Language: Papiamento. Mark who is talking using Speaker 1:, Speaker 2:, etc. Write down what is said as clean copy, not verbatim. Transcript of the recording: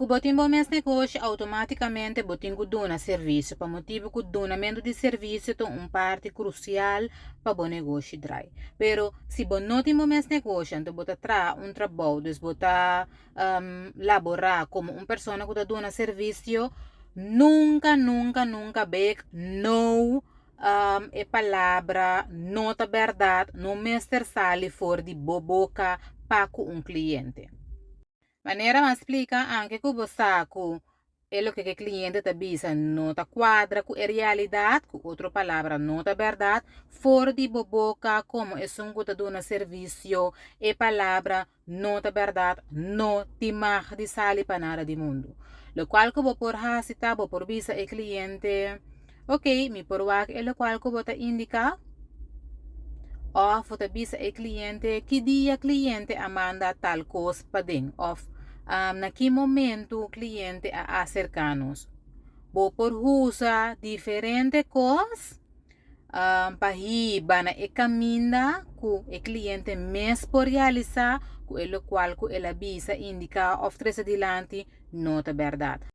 Speaker 1: Ku bo tin bo mes negoshi, outomátikamente bo tin ku duna servisio, pa motibu ku dunamentu di servisio ta un parti krusial pa bo negoshi drai. Pero si bo no tin bo mes negoshi, anto bo ta traha un trabou, dus bo ta laborá komo un persona ku ta duna servisio, nunka, nunka, nunka bek no e palabra "no ta bèrdat" no mester sali for di bo boka pa ku un kliente. Manera m'a splika, anke ku bo sa ku e loke e kliente ta bisa no ta kuadra ku e realidat, ku otro palabra, no ta bèrdat, for di bo boka komo esun ku ta duna servisio, e palabra "no ta bèrdat" no tin mag di sali pa nada di mundu. Lokual ku bo por hasi ta bo por bisa e kliente: "Ok, mi por wak e lokual ku bo ta indiká?" Òf bo ta bisa e kliente: "Ki dia kliente a manda tal kos paden?" Òf "Na ki momento kliente a aserká nos?" Bo por usa diferente kos pa hiba na e kaminda ku e kliente mes por realisá ku e lokual ku el a bisa, indiká òf trese dilanti no ta bèrdat.